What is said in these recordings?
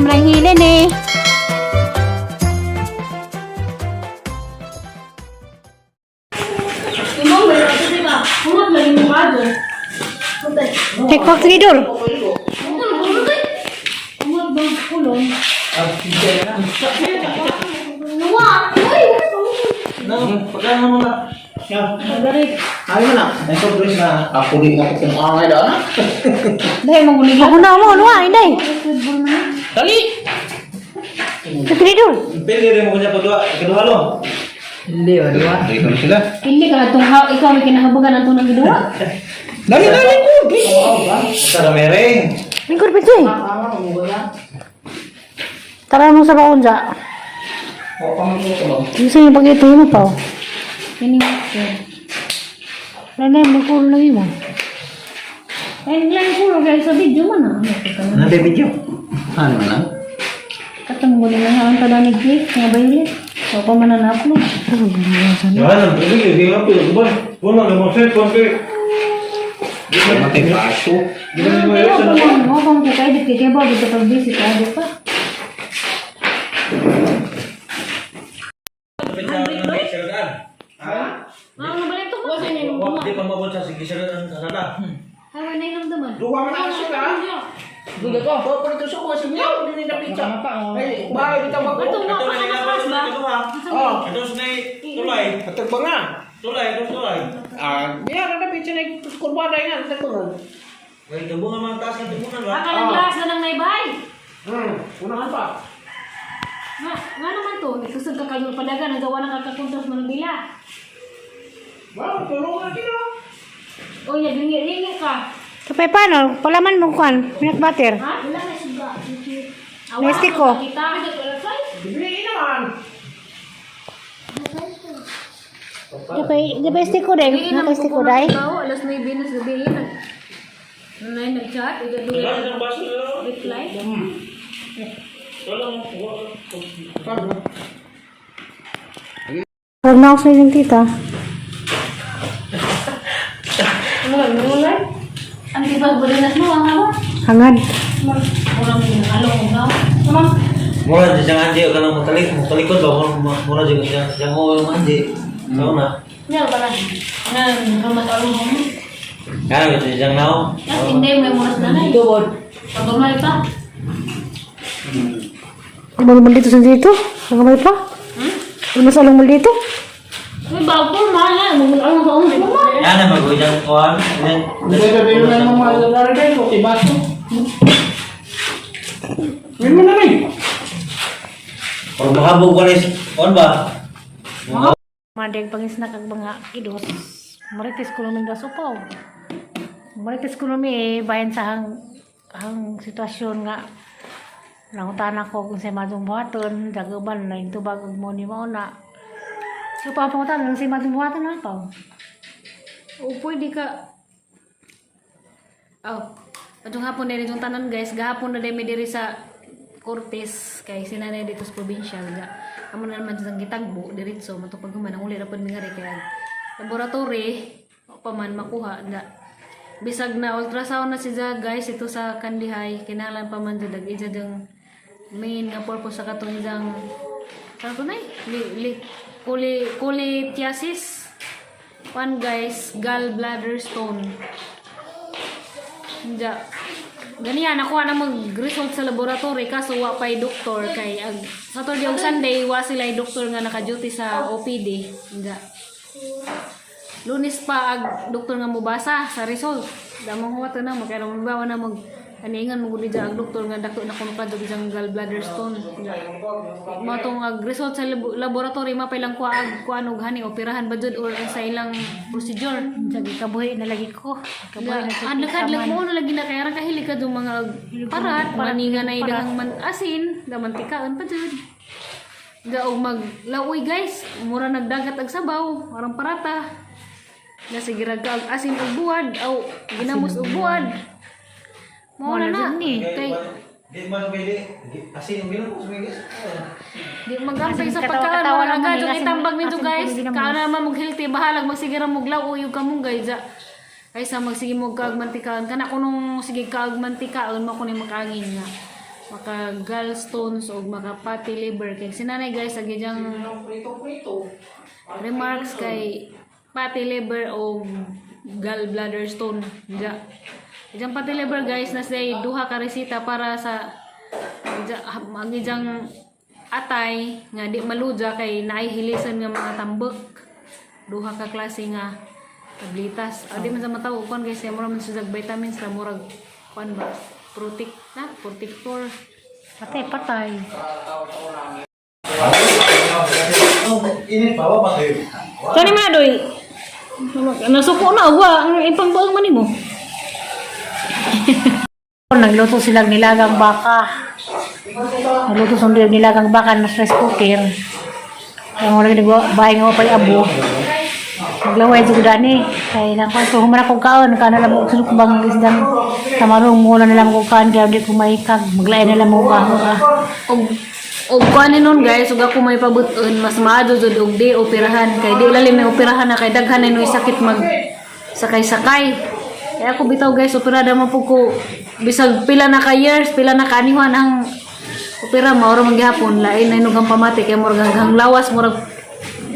Lalim rang hilin eh. Take back tidur. Pagkano mo na? Ayaw mo na. May surprise na. Ako din ako kung angay daan. Dahil magulig. Ako na mo, ano ah, hindi. Dali! Tidur. Pili rin mo kanya pagduha. Kaduha lo. Hindi, wala. Dali ko sila. Hindi ka itong ikaw may kinahabagan ang tunang giduwa. Dali, dali ko! Sa ramere. Lingkod pa eh. Tara mo sa baon sa. Gusto yung pag-ito mo pa. oh. Wala na yung magkulo lagi mo. Ay, naglaan kulo kaya sa video man ah. Ano ba video? Ano na? Katong muli na ang tanan ni Click, nga violet. So, pa man na upload. Yan, ang pili, hindi nga pili. Buwan, buwan lang mo cellphone kay. Matay baso. Di ba mo Pero yun? kung mo kung kay edit kay ba dito pag busy ka di pa. Ang nabalik to mo. Di pa mabot sa sige sa kasada. Ay, wala nang duman. Duha man na sila. Duha ko. Oh, pero ito sa kuha siya. Hindi na pizza. Ay, bahay dito mag. Ato mo Ito na ka nilabas ba? na Oh, Ito sa nay tulay. atag ba nga? Tulay, ito tulay. Ah, diya na pizza na kurbada nga sa kuno. Ay, tubo nga mga taas ng tubunan ba? Akalang lakas na nang naibay. Unahan pa. Nga, nga naman to, nagsusog ka kayo padagan, ang gawa ng kakakontras mo ng bila. Wow, tulungan kita. O yeah, ringi-ringi ka. Kapay paano? Palaman mo kuan, peanut butter. Ha? Wala na suga. Nasty ko. Kita. Bibili naman. Di ba stick ko dai? Naka stick ko dai. Alas 9 na sa gabi. Nung nag-chat, Tulay ng baso nila. reply. Wala mo. Huwag na ako sa inyong tita. Ano ba, wala? Ang tibag ba rin mo, ang hawa? Hangad. Mura mo yung along mo ba? Mura di siyang andi ka lang mutalik, mutalikod ba mura di siyang siyang mo yung andi. Sao na? Nga ba na? Nga, matalong mo. Nga ito siyang nao. Tapos hindi, may muras na na. Pagkamay pa. Ano naman dito sa dito? Ang pa? Hmm? Mas along mo dito? May bago, mahal na. Mag-along sa ulo mo. Yan na mag-ujang kuan. Hindi na din na mga lalari dai ko baso. May mo na rin. Or mahabog ko ni kuan ba? Madeg pangisnak ang mga kidos. Marites ko namin daso pa. Marites ko namin eh, bayan sa hang, hang sitwasyon nga. Nangutan ako kung sa madong buhaton, dagaban na yung tubag ug mo ni mauna. So papangutan lang sa madong buhaton na pa. O pwede ka. Oh, atong hapon na rin itong tanan guys. Gahapon na din mi diri sa Cortes kay sinanay dito sa probinsya ga. Amo na naman sa gitagbo diretso matong paghuman ang uli ra pud mi ngari kay ang laboratory wa pa man makuha na. Bisag na ultrasound na siya guys ito sa Kandihay kinahanglan pa man jud ag isa ding main nga purpose sa katong isang ano to nay li, li, kuli kulitiasis. One guys, gallbladder stone. Hindi. Ganiyan, nakuha na mag-result sa laboratory kaso wa pa'y doktor kay ag Saturday ug Sunday wa sila doktor nga naka-duty sa OPD. Hindi. Lunes pa ag doktor nga mobasa sa result. Damong huwat na mo kay bawa na mag aningan mo gud ang doktor nga dako na kuno kadto isang gallbladder stone. Mo tong ag result sa laboratory mapailang kuha ag kuan og hani operahan ba jud or ang sa ilang procedure. Sige, kabuhi na lagi ko. Kabuhi na sa Adlak-adlak mo na lagi na kaya ra kahilig ka dong mga parat, maninga na idang man asin, damantikaan pa jud. Gaog mag laoy guys, mura nagdagat ag sabaw, arang parata. Na sige ra ka og asin ug buwad, aw ginamos og buwad. Mao na na ni. Kay Di man pwede. Asin ang ginamos may guys. di magampay sa Asin, pagkaan katawa-katawa wala lang ka ni, jud asin- itambag nito asin guys. kuno ginamos. Kaana naman mag healthy bahalag magsige ra mo laoy ug kamunggay ja. Kaysa magsige mo kag mantikaon kana kunong sige kag mantikaon mo kuno makaangin nga. Maka gallstones o maka fatty liver kay si nanay guys agi diyang remarks kay fatty liver o gallbladder stone ja. Ijang fatty liver guys na say duha ka resita para sa ang ijang atay nga di maluja kay naay hilisan nga mga tambok. Duha ka klase nga tablitas. Ah, di man sa matawo kuan guys, kay mura man siya vitamins ra, murag kuan ba, protect na protector. Patay, patay. Init pa ba kayo? Kani man doy. Nasuko na wa ang ipangbuang man nimo. Nagluto silang nilagang baka. Nagluto silang nilagang baka na rice cooker. Ang wala nagwa bahay nga pa abo. Naglaway jud dani kay nang kwan so human akong kaon kana lang mo sulok bang isdang tamarong mo na lang ko kaon kay hindi ko maikag maglain na lang mo kaon. Og og kuan ni nun guys, ug ako may pabuton mas maadyo jud og di operahan kay di lalim na operahan na kay daghan na noy sakit mag sakay-sakay. Kaya ako bitaw guys, operada man pud ko bisag pila na ka years, pila na kaanihan ang opera maoro man gihapon lain na inugang pamati kay murag hanggang lawas murag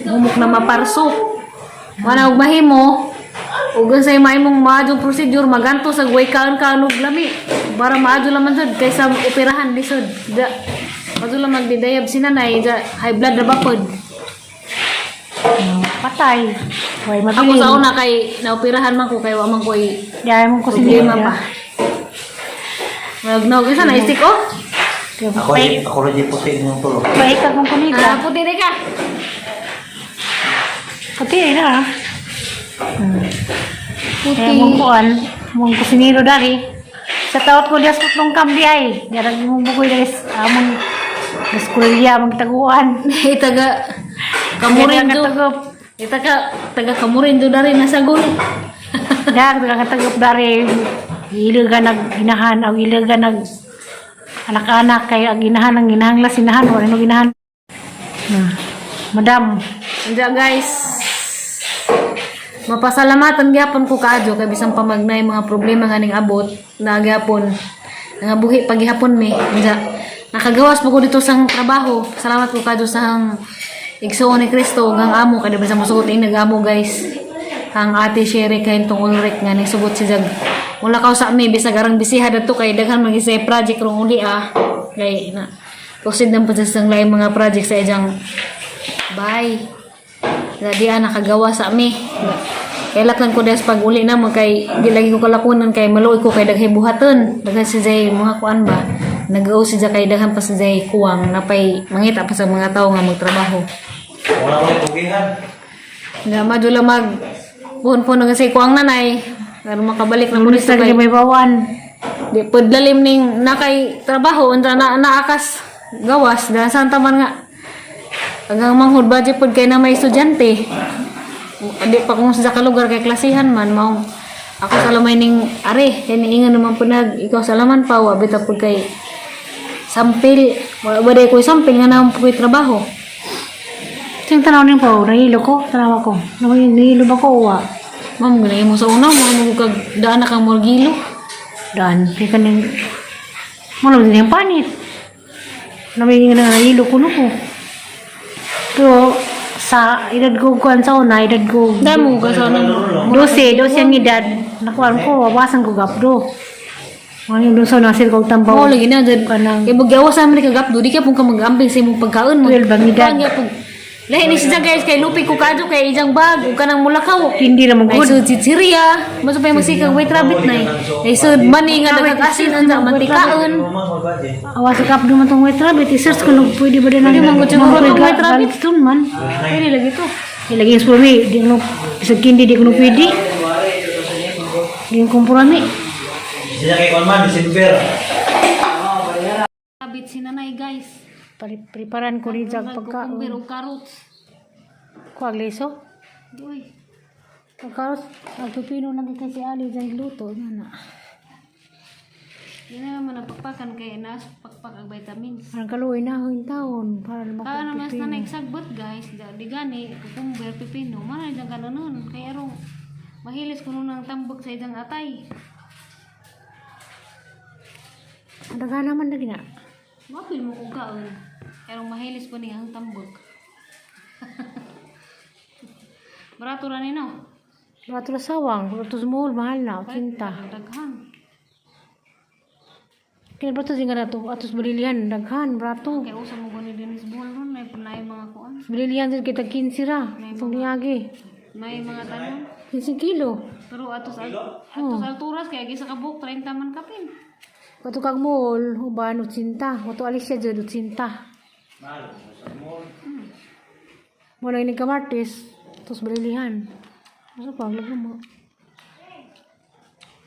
humok na maparso. Wala og mahimo ug unsay maimong maadyong procedure maganto sa way kaon kaon og lami para maadyo laman jud kaysa operahan lisod. Da maadyo lang magdidayab si nanay da high blood ra ba pod. Patay. Way Ako mabilin. sa una kay naoperahan man ko kay wa man koy Dahil mo ko problema pa. Wag no, isa na istik oh. Ako rin, ako rin yung puti ng tulog. Paikag mong kumiga. Ah, puti di ka. Puti na ah. Puti. Kaya mong kuan, mong kusiniro dari. Sa taot ko dias putlong kambi ay. Darag mong bukoy dari among eskwela mong taguan. Itaga Kamurindo. Katagup. Itaga taga Kamurindo dari nasagol. Dag taga katagup dari. Ilaga nag ginahan ang ilaga nag anak-anak kay ang ginahan ang ginahang lasinahan wala no ginahan. Na. Madam, Anja guys. Mapasalamatan gyapon ko kaadyo kay bisan pa magnay mga problema nga ning abot na gyapon nangabuhi paghihapon mi. Anja nakagawas po ko dito sa trabaho. Salamat ko kaadyo sa hang igsuon ni Kristo ug ang amo kay di ba sa mosugot ing nag-amo guys. Ang ate Sherry kay tong Ulrich nga ning sugot si Jag. Wala ka sa mi bisag arang bisiha dadto kay daghan man gyud sa project rong uli ah. Kay na proceed na po sa isang laing mga project sa ijang bye. Di ah, nakagawa sa mi. Kaya lang ko des pag uli na mo kay di lagi ko kalakunan kay maluoy ko kay daghay buhaton. Daghan si Jay mga kuan ba. Nag-o si Jay kay daghan pa si Jay kuwang napay mangita pa sa mga tao nga magtrabaho. Wala ko yung tugihan. Nga madula mag puhon-puhon na kasi kuwang nanay. Pero makabalik na mo lunes dito na kay may bawan. di pudlalim ning nakay trabaho unta na naakas gawas dahil saan taman nga hanggang manghud budget pod kay na may estudyante di pa kung sa kalugar kay klasihan man maong ako sa lamay ning are kay niingon naman po nag ikaw sa laman pa wa bitaw pod kay sampil wa ba day ko'y sampil nga naman po ko'y trabaho. Sing tanaw ning po, nahilo ko, tanaw ko. Nahilo ba ko uwa? Ma'am ganay mo sa una mo mo kag daan na kang morgilo. Daan, kay kaning mo naman din ang panit. Nami nga nahilo ko no ko. Pero sa edad ko kuan sa una, edad ko damo ka sa una. 12, 12 ang edad. Nakuan ko, wawasan ko gapdo. Mga yung sa una, sir kong tambaw. Oo, lagi na. Dyan. Kanang- Kaya magyawa sa Amerika gapdo, di ka pong ka mag-ambing sa imong pagkaon mo. 12 bang edad? Kuan gyapon. Lahi ni siya guys, kay lupi ko kadyo, kay ijang bag, ug kanang mulakaw. Hindi naman Ay good. sud chichiria, mas pa magsikag white rabbit na eh. Ay sud mani nga daghang asin unsa mantikaon. Awas sa gapdo man tong white rabbit. I-search ko nung pwede ba din ang Pwede man gud siguro tong white rabbit. Stone man. Pwede lagi to. Ilagay yung spurmi, di ko sa kindi di ko no pwede. Di ko kumpurami. Siya kay Conman, December. Rabbit si nanay guys. Preparan ko rin sa pagkaon. Cucumber ug carrots. Kuwag leso. Uy, Pagkaros, ang pipino lang kay si Ali dyan luto. Nga na. di na naman napakpakan kay naas pakpak ang vitamins. Parang kaluoy na ako yung taon. Para naman Kaya naman sa pipino. nanay sagbot guys, di gani cucumber pipino, mana dyan ka na nun. Kaya rong mahilis ko nun ang tambok sa idang atay. Ang daghan naman na gina. Mapil mo kong kaon. Pero mahilis pa niya ang tambok. Barato ra ni no. Barato na sawang, barato sa mall, mahal na, 80. Daghan. Kaya barato din nga na to, atos balilihan, daghan, barato. Kay usa mo gani dinis buhol ron may panay mga kuan. Balilihan din kita 15 ra, itong niyagi. May mga tanon. 15 kilo. Pero atos atos alturas kay gisa ka buok 30 man kapin. Kato kag mall, uban 80. Kato alis siya dyan, 80. Mahal sa mall. Mo lang ini kamartes, tapos balilihan. Ano pa, lagi mo.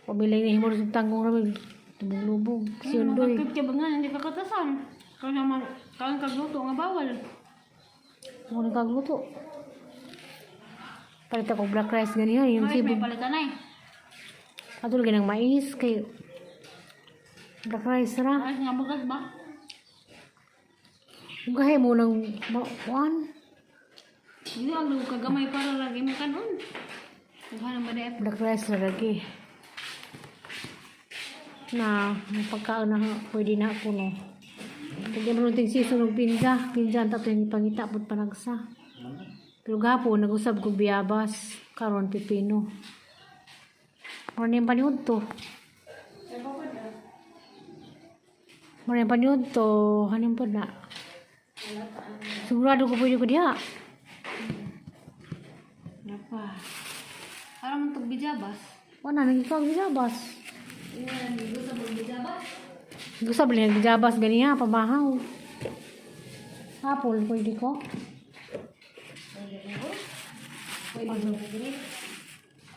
Pamilay ni himo sa tanggong rami. Lubog-lubog. Si Undoy. Magkakit ka ba nga hindi ka katasan. Kaya man kaon kag luto nga bawal. Mo nang kagluto. Palit ako black rice ganihan, yung Mais sibo. may palitan ay. Ato lagi ng mais kay black rice ra. Ay nga bagas ba? Gahe mo nang kuan. Hindi ang lugo kagamay para lagi mo kanon. Daghan ang ba Black rice ra lagi. Na ang pagkaon na pwede na ako no. Kaya mo nung season og pinja, pinja ang tato yung pangita pud panagsa. Pero gahapon nag-usab ko biyabas karon pipino. Mura na yung paniud to. Mura na yung paniud to. Hanin po na. Sigurado ko pwede ko diha. Napa. Para man tog bijabas. Wala, nagikaw ang bijabas. Gusto mo bijabas? Gusto ba nila bijabas ganiya, pamahaw. Apple, pwede ko.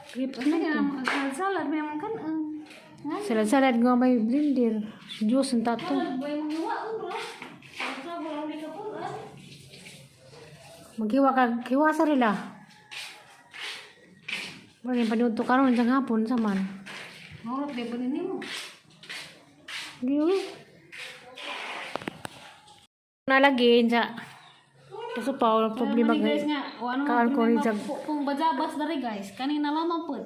Grapes Basta na ka ito. na salad may man kanon. Nga. Salad-salad nga may blender. Juice ang tato. Salad ba yung mga bro? Sa wala ni kapul. Maghiwa ka, hiwa sa rila. Wala yung paniud to karon sa hapon sa man. Ngorot di ba nimo? Di uy. Nalagi sa Kaso pa, walang problema Problema guys nga, o ano Kaan ko rin sa- kung bajabas dari guys, kanina lamang pud.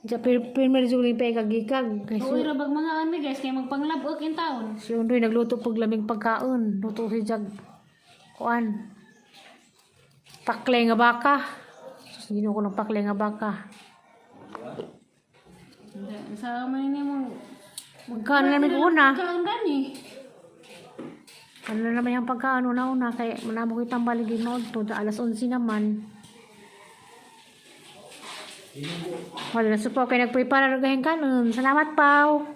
Sa pirmer jud ni pa kagikag. Kay Uy ra bag mga ani guys kay magpanglabok in taon. si Undoy nagluto pag laming pagkaon. Luto si Jag. Kuan. Paklay nga baka. Sus, ginoo ko ng paklay nga baka. Sa man nimo Magkaano namin una? Kaon gani. Ano na naman yung pagkaon una-una kay manamo kitang baligin mo to alas 11 naman. Wala na supo kay nagprepare ra gahing kanon. Salamat pao.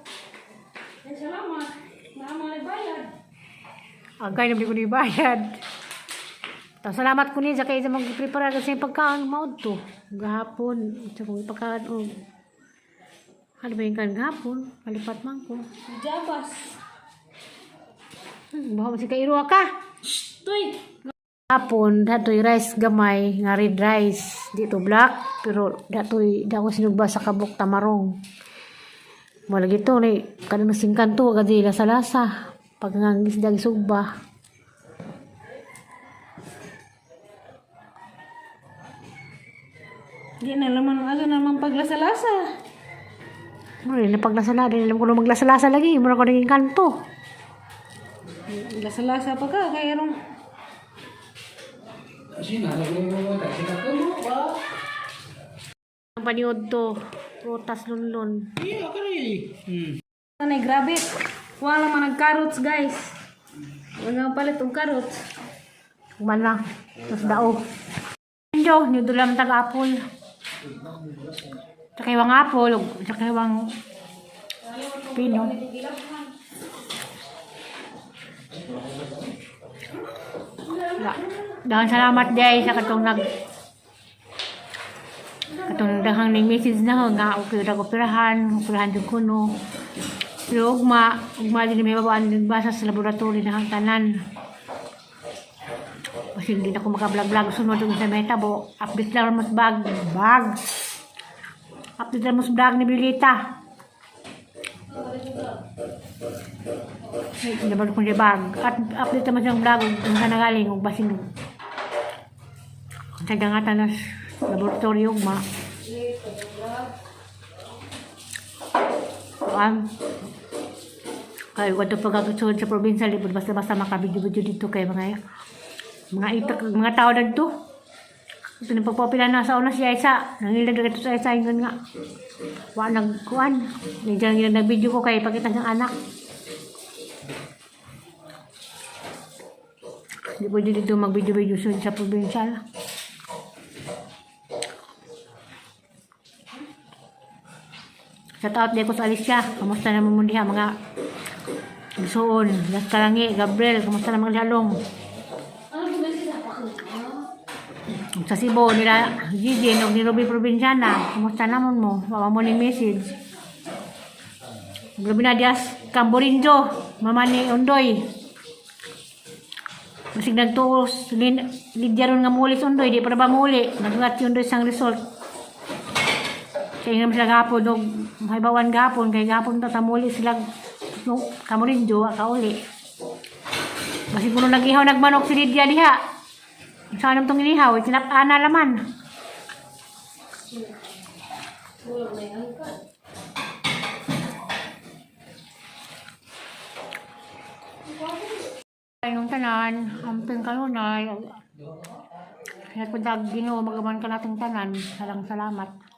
Eh, salamat. Naamo na bayad. Agay na ko ni bayad. Ta salamat ko ni sa kay sa magprepare ra sa pagkaon mao to. Gahapon sa kong pagkaon og ano ba yung kaon gahapon? Palipat man ko. Bijabas. Bawa si kairo ka. Tuy. Hapon, datoy rice gamay, nga red rice. Dito black, pero datoy dako sinugba sa kabok tamarong. Wala gito ni kanang singkanto gadi lasa-lasa. Pag nga isda sugba. Di na naman asa naman paglasalasa. Mura na paglasala, di alam ko na maglasalasa lagi, mura ko naging kanto. Lasalasa pa ka kay arong Sina lagi mo ta sina ko mo ba. Ang paniod to, prutas lunlun. Iya kani. Anay grabe. Wala man ang carrots guys. Wala palit og carrots. Kuman lang, tas dao. Injo, nyudulam tag apple. Tsaka iwang apple, tsaka iwang pino. La. Dahil salamat day sa katong nag katong dahang ning message na ho nga okay ra ko pirahan, pirahan jud ko no. Pero ugma, ugma din may babaan din basa sa laboratory na ang tanan. Kasi hindi na ako makablog-vlog sunod yung sa meta bo. Update lang mo sa bag. Bag. Update lang mo sa vlog ni Bilita. Ay, naman ko niya bag. At update naman siyang vlog kung saan nagaling kung basin kung sa gangatan na laboratory ugma. Kay wadto pagkakasuod sa probinsya, libod basta-basta makabidyo-bidyo dito kay mga itak, mga tao dagto. Ito na pagpapila na sa una si Aisa. Nangilag na ito sa Aisa ingon nga. Wa nagkuan. Nandiyan yung nag-video ko kay pakita ng anak. Hindi pwede dito mag-video-video sa probinsya. Shout out di ko sa Alicia. Kamusta naman mo diha mga Suon, Las Kalangi, Gabriel, kamusta naman halong? Sa Cebu nila Gigi og ni Ruby Provinciana, kamusta naman mo? Wa mo ni message. Grabe na dias Camborinjo, mama ni Ondoy. Masig nagtuos, Lydia ron nga muli sa Ondoy, di pa na ba muli? Naglat si Ondoy sang result. Kaya nga sila gahapon, og may bawan gahapon, kay gahapon ta muli sila no, Camborinjo, kauli. Masig kuno nag-ihaw nagmanok si Lydia diha. Sa anong tong inihaw, tinap-ana laman. Ay, nung tanan, amping kanunay. Kaya kung dag Ginoo magaman ka nating tanan, salang salamat.